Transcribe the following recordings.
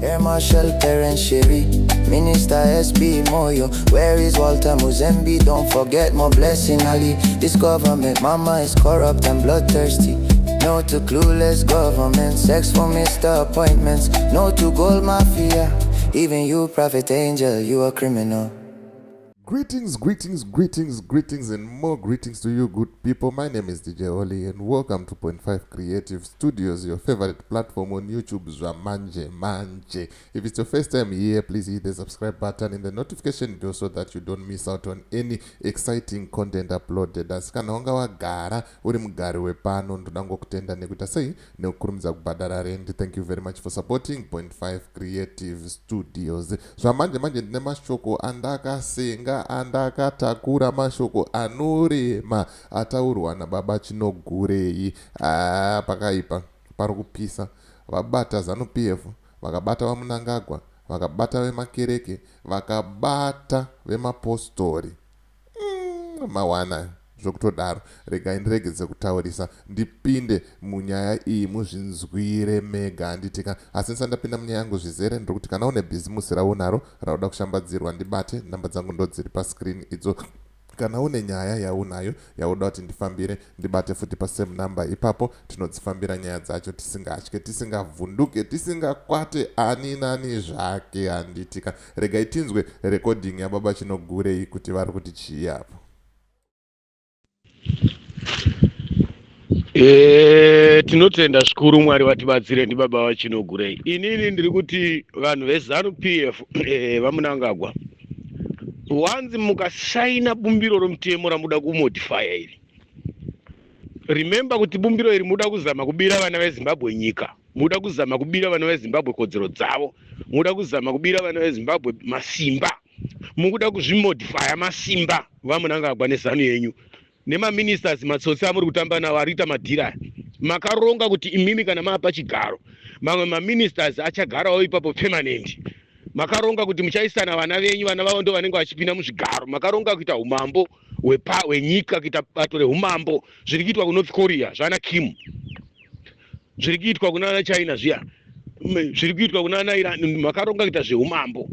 Air Marshal Perrance Shiri, Minister SB Moyo. Where is Walter Muzembi? Don't forget more blessing Ali. This government, mama is corrupt and bloodthirsty. No to clueless government, sex for Mr. Appointments. No to gold mafia. Even you, Prophet Angel, you a criminal. Greetings, greetings, greetings, greetings, and more greetings to you, good people. My name is DJ Oli, and welcome to Point 5 Creative Studios, your favorite platform on YouTube, Zvamanje Manje. If it's your first time here, please hit the subscribe button and the notification bell so that you don't miss out on any exciting content uploaded. Asi kana wanga wagara uri mugari wepano, ndoda ngokutenda nekuita sei nekukurumidza kubhadhara rent. Thank you very much for supporting Point 5 Creative Studios. Zvamanje manje ndine mashoko andakasenga, andakatakura, mashoko anorema ataurwa nababa Chinogurei. Ah, pakaipa, pari kupisa. Vabata ZANU PF, vakabata vaMnangagwa, vakabata vemakereke, vakabata vemapostori. Mawana zvokutodaro. Regai ndiregedze kutaurisa, ndipinde munyaya iyi, muzvinzwire mega, handitika? Asi ndisati ndapinda munyaya yangu zvizere, ndiri kuti kana une bhizimusi raunaro rauda kushambadzirwa, ndibate. Namba dzangu ndo dziri pascreen idzo. Kana une nyaya yaunayo yauda kuti ndifambire, ndibate futi pasame number ipapo. Tinodzifambira nyaya dzacho tisingatye, tisingavhunduke, tisingakwate ani nani zvake, handitika? Regai tinzwe recording yababa Chinogurei kuti vari kuti chii apo. Tinotenda zvikuru. Mwari vatibatsire. Ndibaba vaChinogurei. Inini ndiri kuti vanhu veZANU PF, vaMnangagwa, wanzi mukasaina bumbiro romutemo ramuda kumodifya iri, remember kuti bumbiro iri muda kuzama kubira vana veZimbabwe nyika, muda kuzama kubira vana veZimbabwe kodzero dzavo, muda kuzama kubira vana veZimbabwe masimba, mukuda kuzvimodifya masimba, vaMnangagwa neZANU yenyu nemaministers matsotsi amuri kutamba navo ari kuita madhiri aya. Makaronga kuti imimi kana maapa chigaro, mamwe maministers achagarawo ipapo permanent. Makaronga kuti muchaisana vana venyu, vana vavo ndo vanenge vachipinda muzvigaro. Makaronga kuita umambo hwenyika, kuita bato reumambo, zviri kuitwa kuNorth Korea zvana Kim, zviri kuitwa kunana China zviya, zviri kuitwa kunana Iran. Makaronga kuita zveumambo.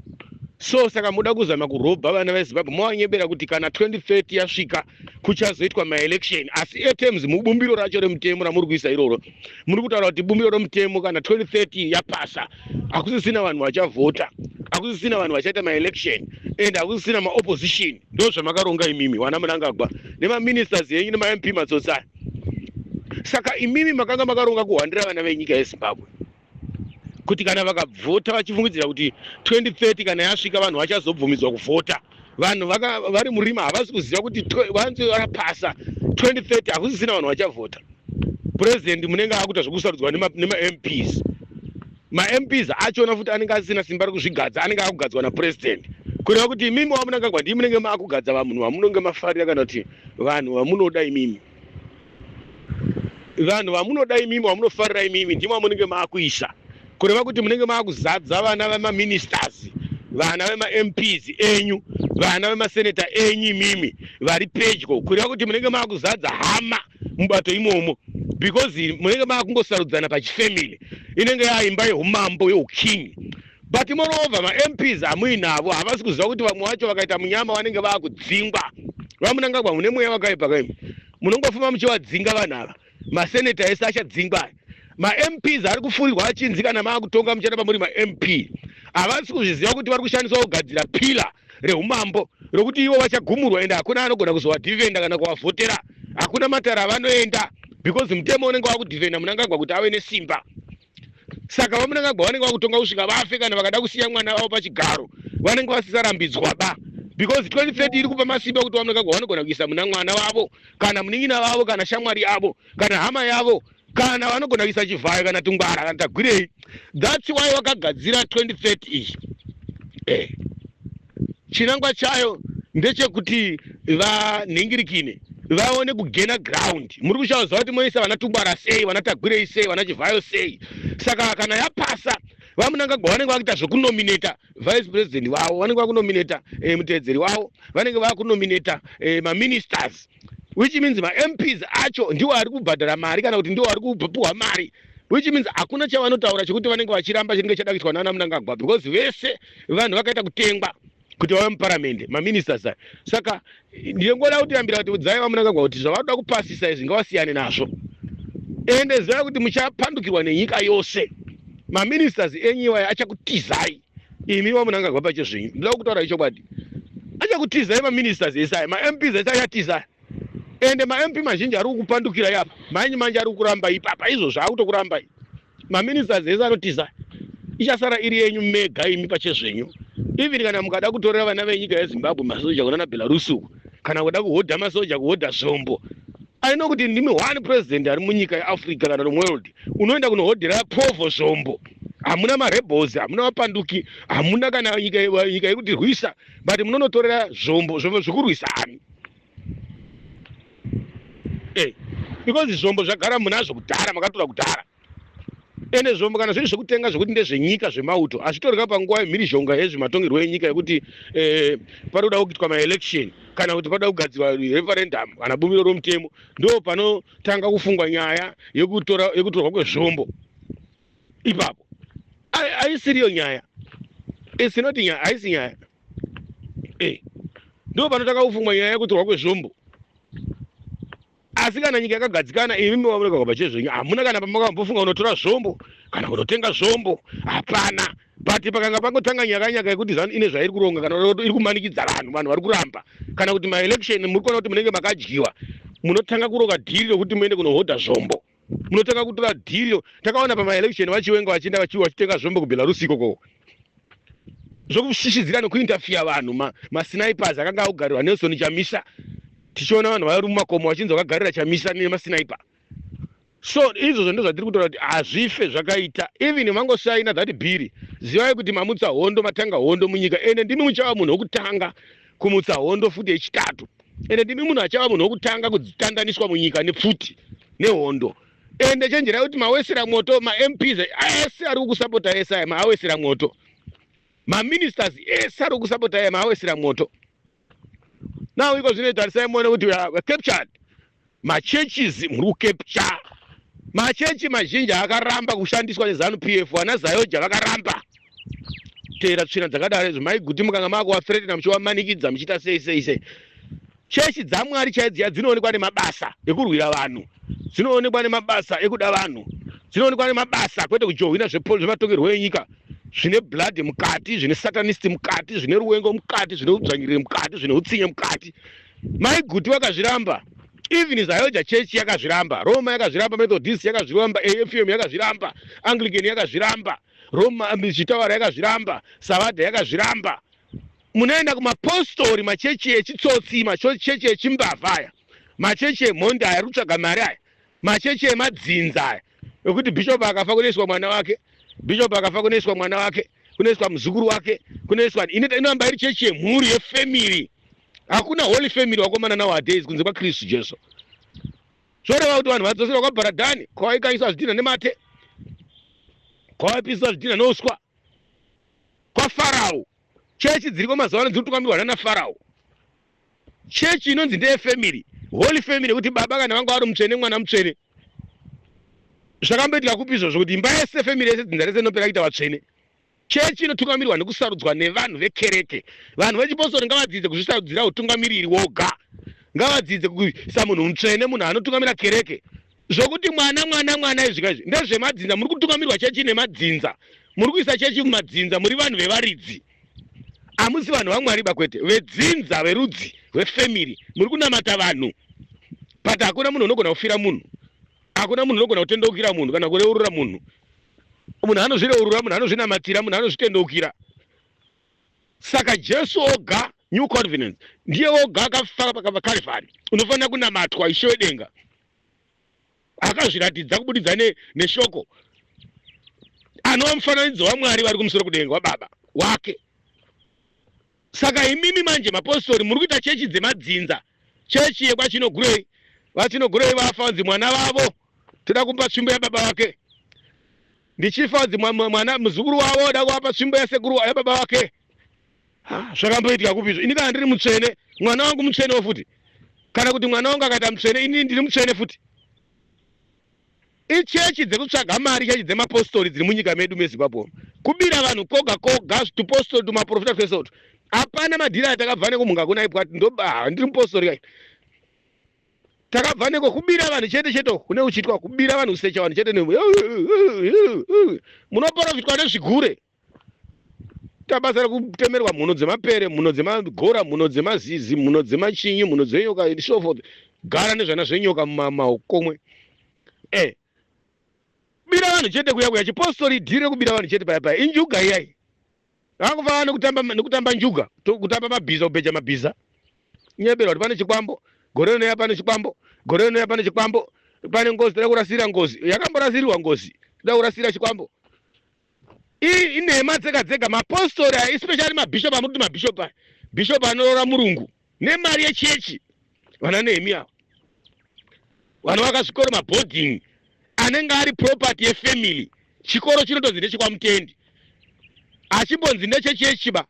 So saka muda kuzama kurobha vana veZimbabwe, mavanyebera kuti kana 2030 yasvika kuchazoitwa maelection. Asi atems mubumbiro racho remutemo ramuri kuisa iroro, muri kutaura kuti bumbiro remutemo kana 2030 yapasa, hakusisina vanhu vachavhota, hakusisina vanhu vachaita maelection and hakusisina maopposition. Ndo zvamakaronga imimi vana Mnangagwa nemaministers yenyu nemaMP matsotsi aya. Saka imimi makanga makaronga kuhwandira vana venyika yeZimbabwe kuti kana vakavhota, vachifungidzira kuti 2030 kana yasvika vanhu vachazobvumidzwa kuvhota. Vanhu vari murima havasi kuziva kuti vanzi varapasa 2030, hakusisina vanhu vachavhota. Purezidendi munenge akuita zvekusarudzwa nemaMPs. MaMPs achona futi anenge asina simba rekuzvigadza, anenge akugadzwa napurezidendi, kureva kuti imimi waMnangagwa ndii munenge maakugadza vanhu vamunonge mafarira, kana kuti vanhu vamunoda imimi. Vanhu vamunoda imimi, vamunofarira imimi, ndimo vamunenge maakuisa, kureva kuti munenge maakuzadza vana vemaministers, vana vemaMPs enyu, vana vemaseneta enyu imimi vari pedyo, kureva kuti munenge maakuzadza hama mubato imomo, because munenge maakungosarudzana pachifamily. Inenge yaimba yeumambo, yeuking. But moreover, maMPs amuinavo havasi kuziva kuti vamwe vacho vakaita munyama vanenge vaakudzingwa. VaMnangagwa, mune mweya wakaipa kaimi. Munongofamba muchivadzinga vanhu ava. Maseneta ese achadzingwa, maMPs ari kufurirwa achinzi kana maakutonga mucharamba muri maMP. Havasi kuzviziva kuti vari kushandiswa kugadzira pillar reumambo rokuti ivo vachagumurwa, ende hakuna anogona kuzovadhifenda kana kuvavhotera. Hakuna matare avanoenda, because mutemo unenge wakudhifenda Mnangagwa kuti ave nesimba. Saka vaMnangagwa vanenge vakutonga kusvika vafe. Kana vakada kusiya mwana wavo pachigaro, vanenge vasisarambidzwa ba, because 2030 iri kupa masimba kuti vaMnangagwa vanogona kuisa muna mwana wavo, kana munin'ina vavo, kana shamwari yavo, kana hama yavo, kana vanogona kuisa Chivhayo, kana Tungwara, kana Tagwirei. That's why vakagadzira 2030 iyi. Chinangwa chayo ndechekuti vanhingirikine vaone kugaina ground. Muri kushaziva kuti moisa vana Tungwara sei, vana Tagwirei sei, vana Chivhayo sei. Saka kana yapasa, vaMnangagwa vanenge vakuita zvekunominata vice president vavo, vanenge vakunominata muteedzeri wavo, vanenge vakunominata maministers, which means maMPs acho ndiwo ari kubhadhara mari, kana kuti ndiwo ari kupuhwa mari. Which means hakuna chavanotaura chekuti vanenge vachiramba chinenge chada kuitwa nana Mnangagwa, because vese vanhu vakaita kutengwa kuti vave muparamende, maministers aya. Saka ndinongoda kuti yambira kuti udzai vaMnangagwa kuti zvavanoda kupasisa izvi ngavasiyane nazvo. Ende zivai kuti muchapandukirwa nenyika yose. Maministers enyu iwaya achakutizai imi vaMnangagwa pachezvenyu. Ndinoda kutaura ichokwadi, achakutizai maministers ese aya, maMPs ese achatiza. Ende maMP mazhinji ari kukupandukira apa manyi manje ari kukuramba ipapa izvozvo akutokurambai. Maministers ese anotiza, ichasara iri yenyu mega imi pachezvenyu. Even kana mukada kutorera vana venyika yeZimbabwe masoja kunana Belarus uku, kana kuda kuhodha masoja, kuhodha zvombo, aino kuti ndimi one president ari munyika yeAfrica kana muworld unoenda kunohodhera povho zvombo. Hamuna marebels, hamuna vapanduki, hamuna kana nyika nyika yekutirwisa, but munonotorera zvombo zvombo zvekurwisa ani? Because zvombo zvagara munazvo kudhara, makatora kudhara. Ende zvombo kana zviri zvekutenga zvekuti ndezvenyika zvemauto, hazvitorika panguva yemhirizhonga yezvematongerwo enyika yekuti pari kuda kuitwa maelection kana kuti pada kugadzirwa referendum kana bumbiro romutemo, ndo panotanga kufungwa nyaya yekutorwa kwezvombo ipapo. Haisiriyo nyaya, it's not nyaya, haisi nyaya. Ndo panotanga kufungwa nyaya yekutorwa kwezvombo. Asi kana nyika yakagadzikana, imi maoneka pachezvenyu hamuna kana pamakambofunga kunotora zvombo kana kunotenga zvombo, hapana. But pakanga pangotanga nyaka nyaka yekuti ZANU ine zvairi kuronga kana iri kumanikidza vanhu, vanhu vari kuramba, kana kuti maelection muri kuona kuti munenge makadyiwa, munotanga kuronga dhiri rokuti muende kunohodha zvombo, munotanga kutora dhiri. Takaona pamaelection vaChiwenga vachienda vachitenga zvombo kuBelarus ikoko, zvokushishidzira nekuinterfere vanhu. Masnipers akanga akugarirwa Nelson Chamisa, tichiona vanhu vari mumakomo vachinzi vakagarira Chamisa nemasniper. So izvozvo ndo zvatiri kutaura kuti hazvife zvakaita. Even mangosaina that bill, zivai kuti mamutsa hondo, matanga hondo munyika. Ende ndimi muchava munhu wokutanga kumutsa hondo futi yechitatu, ende ndimi munhu achava munhu wokutanga kutandaniswa munyika nepfuti nehondo. Ende chenjerai kuti mawesera moto maMPs ese ari kukusapota ese aya, maawesera moto. Maministers ese ari kukusapota aya, maawesera moto. Now iko zvino tarisai muone kuti we are captured. Machurches muri kucapture, machechi mazhinji akaramba kushandiswa neZANU PF. Vana ZAOGA vakaramba teera tsvina dzakadaro izvo. Maiguti mukanga makuvathreatena, muchivamanikidza, muchiita sei sei sei. Chechi dzaMwari chaidziya dzinoonekwa nemabasa ekurwira vanhu, dzinoonekwa nemabasa ekuda vanhu, dzinoonekwa nemabasa, kwete kujohwina zvematongerwo enyika zvine blood mukati, zvine satanist mukati, zvine ruwengo mukati, zvine udzvanyiriri mukati, zvine utsinye mukati. Maiguti vakazviramba. Even ZAOGA Church yakazviramba, Roma yakazviramba, Methodist yakazviramba, AFM yakazviramba, Anglican yakazviramba, Roma Chitawara yakazviramba, Savada yakazviramba. Munoenda kumapostori, machechi echitsotsi, machechi echimbavha aya, machechi emhondi aya ari kutsvaga mari aya, machechi emadzinza aya ekuti bishop akafa kunoiswa mwana wake, bishop akafa kunoiswa mwana wake, kunoiswa muzukuru wake, kunoiswa inoramba iri chechi yemhuri, yefamily. Hakuna holy family, wakomana, nowadays kunze kwaKristu Jesu. Zvoreva kuti vanhu vadzoserwa kwaBharadhani, kwavaikanyiswa zvidhina nemate, kwavaipisa zvidhina neuswa, kwaFarao. Chechi dziriko mazuva ano dziri kutungamirwa nana Farao. Chechi inonzi ndeyefamily, holy family, yekuti baba kana vanga vari mutsvene, mwana mutsvene, zvakamboitika kupi izvozvo kuti imba yese, family yese, dzinza rese inopera kuita vatsvene? Chechi inotungamirwa nekusarudzwa nevanhu vekereke. Vanhu vechipostori ngavadzidze kuzvisarudzira utungamiriri woga, ngavadzidze kuisa munhu mutsvene, munhu anotungamira kereke. Zvokuti mwana mwana mwana izvi kaizvi ndezvemadzinza. Muri kutungamirwa chechi nemadzinza, muri kuisa chechi mumadzinza. Muri vanhu vevaridzi, hamusi vanhu vaMwari ba, kwete vedzinza, verudzi rwefamily. Muri kunamata vanhu, but hakuna munhu unogona kufira munhu, hakuna munhu unogona kutendeukira munhu kana kureurura munhu. Munhu anozvireurura, munhu anozvinamatira, munhu anozvitendeukira. Saka Jesu oga, New Covenant, ndiye oga akafa paKalvari, unofanira kunamatwa, Ishe wedenga akazviratidza kubudidza neshoko, anova mufananidzo waMwari vari kumusoro kudenga, wababa wake. Saka imimi manje mapostori muri kuita chechi dzemadzinza. Chechi yekwaChinogurei, vaChinogurei vafa, vanzi mwana vavo toda kumupa tsvimbo yababa vake. Ndichifa, vanzi mwana muzukuru wavo oda kuvapa tsvimbo yasekuru, yababa vake. Zvakamboitika kupi izvo? Ini kana ndiri mutsvene, mwana wangu mutsvenewo futi? Kana kuti mwana wangu akaita mutsvene, ini ndiri mutsvene futi? Ichechi dzekutsvaga mari chechi dzemapostori dziri munyika medu meZimbabwe umu. Kubira vanhu koga koga tupostori tumaprofita twese utwu. Hapana madhiri aya takabva neko mhunga kuna ipwa ndo ah, ndiri mupostori kai. Takabva neko kubira vanhu chete chete uku kune kuchiitwa kubira vanhu kusecha vanhu chete ne munoprofitwa nezvigure. Tabasa rekutemerwa mhuno dzemapere, mhuno dzemagora, mhuno dzemazizi, mhuno dzemachinyi, mhuno dzenyoka and so forth. Gara nezvana zvenyoka mumaukomwe. Eh. Bira vanhu chete kuya kuya chipostori dhiri rekubira vanhu chete paya paya. Injuga iyai. Vakufanana nekutamba nekutamba njuga, kutamba mabhiza, kubheja mabhiza. Nyeberwa kuti pane chikwambo, gore rinouya pane chikwambo, gore rinouya pane chikwambo, pane ngozi, toda kurasirira ngozi. Yakamborasirirwa ngozi, toda kurasirira chikwambo. Iyi inhema dzega dzega mapostori aya especially mabishop amuri kuti mabishop aya bishop anoroora murungu nemari yechechi vana Nehemiya ava vanovaka zvikoro maboarding anenge ari property yefamily chikoro chinotonzi ndechekwamutendi achimbonzi ndechechechi ba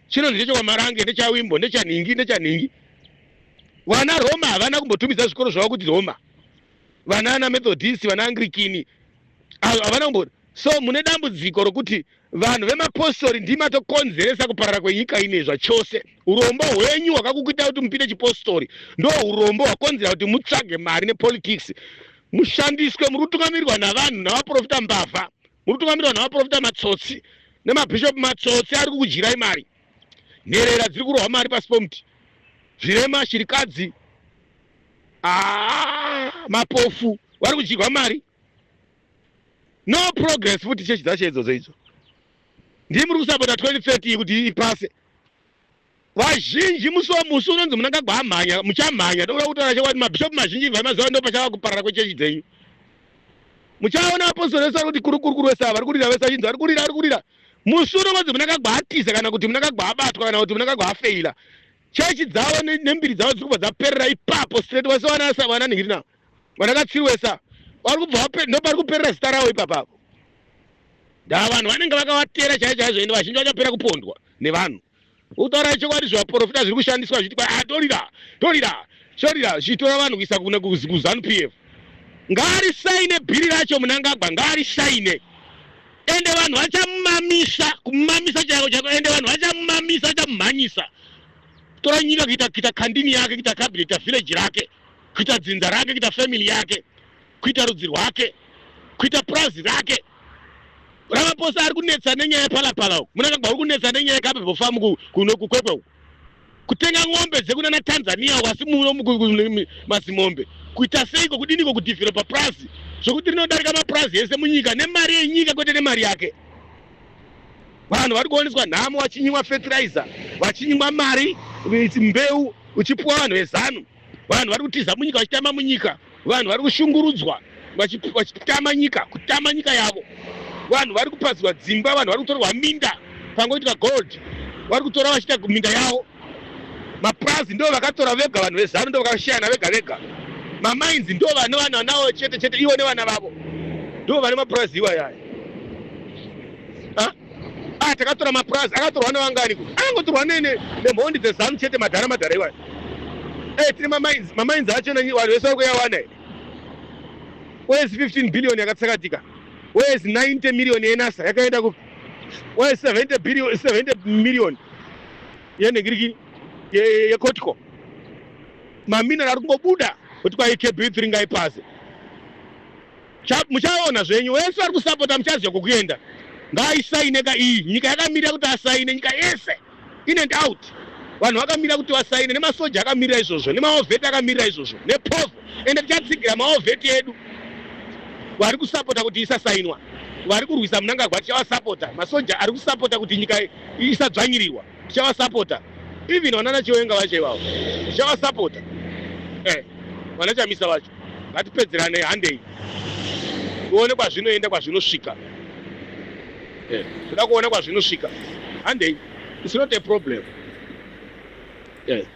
chinonzi ndechekwamarange ndechawimbo ndechanhingi ndechanhingi vana roma havana kumbotumidza zvikoro zvavo kuti roma vana ana methodist vana anglikini havana kumbo so mune dambudziko rokuti vanhu vemapostori ndimi matokonzeresa kuparara kwenyika ine zvachose urombo hwenyu hwakakukuita kuti mupinde chipostori ndo urombo hwakonzera kuti mutsvage mari nepolitics mushandiswe muri kutungamirirwa navanhu navaprofita mbavha muri kutungamirirwa navaprofita matsotsi nemabhishopu matsotsi ari kukudyirai mari nherera dziri kurohwa mari pasi pomuti zvirema shirikadzi ah, mapofu vari kudyirwa mari no progress futi chechi dzacho idzodzo idzo ndii muri kusapota 2030 kuti ipase vazhinji musi wamusi unonzi munangagwa amhanya muchamhanya ndokuda kutaura chokwadi mabhishopu mazhinji ibva mazuva ndo pachava kuparara kwechechi dzenyu muchaona apostori vese vari kuti kurukurukuru vese ava vari kurira vese vachinzi vari kurira vari kurira musi unonzi munangagwa atiza kana kuti munangagwa abatwa kana kuti munangagwa afeila chechi dzavo nembiri dzavo dziri kubva dzaperera ipapo straight vese vana vana ningiri navo vanakatsirwesa vari kubva ndopari kuperera zita ravo ipapapo ndaa vanhu vanenge vakavatera chaivo chaizvo ende vazhinji vachapera kupondwa nevanhu kutaura chokwadi zvivaprofita zviri kushandiswa zvichiti kwai ah, torira torira torira zvichitora vanhu kuisa kuzanu p f ngaarisaine bhiri racho munangagwa ngaarisaine ende vanhu vachamumamisa kumamisa chaiko chaiko ende vanhu vachamumamisa vachamumhanyisa tora nyika kuita kuita kandini yake kuita cabinet kuita village rake kuita dzinza rake kuita family yake kuita rudzi rwake kuita purazi rake ramaposa ari kunetsa nenyaya yepalapala uku munangagwa uri kunetsa nenyaya yekabebo famu kukwekwe uku kutenga ng'ombe dzekunana tanzania uku asi muno mazimombe kuita seiko kudiniko kudhivhelopa purazi zvokuti rinodarika mapurazi ese munyika nemari yenyika kwete nemari yake vanhu vari kuoneswa nhamo vachinyimwa fertilizer vachinyimwa mari mbeu uchipuwa vanhu vezanu vanhu vari kutiza munyika vachitama munyika vanhu vari kushungurudzwa vachitama nyika kutama nyika yavo vanhu vari kupazirwa dzimba vanhu vari kutorerwa minda pangoitika gold vari kutora vachiita minda yavo mapurazi ndo vakatora vega vanhu vezanu ndo vakashayana vega vega mamainzi ndo vane vana nawo chete chete ivo nevana vavo ndo vane mapurazi iwayaya ah takatora mapurazi akatorwa nevangani ku akangotorwa nemhondi dzezanu chete madhara madhara iwayo eh tine mamainzi mamainzi acho vanhu vese vari kuyawana here where's 15 billion yakatsakatika where's 90 million yenasa yakaenda kupi where's 70 billion 70 million yenhingiriki yekotiko mamineral ari kungobuda kuti kwai kb3 ngaipase Muchaona zvenyu wese ari kusapota muchaziva kwekuenda. Ngaayisaine ka iyi nyika yakamirira kuti asaine nyika yese in and out. Vanhu vakamirira kuti vasaine nemasoja akamirira izvozvo nemaovheti akamirira izvozvo nepovho ende tichatsigira maovheti edu vari kusapota kuti isasainwa vari kurwisa Mnangagwa tichavasapota masoja ari kusapota kuti nyika isadzvanyirirwa tichavasapota even vanana Chiwenga vacho ivavo tichavasapota eh vana Chamisa vacho ngatipedzerane handei tione kwazvinoenda kwazvinosvika eh toda kuona kwazvinosvika handei it's not a problem eh.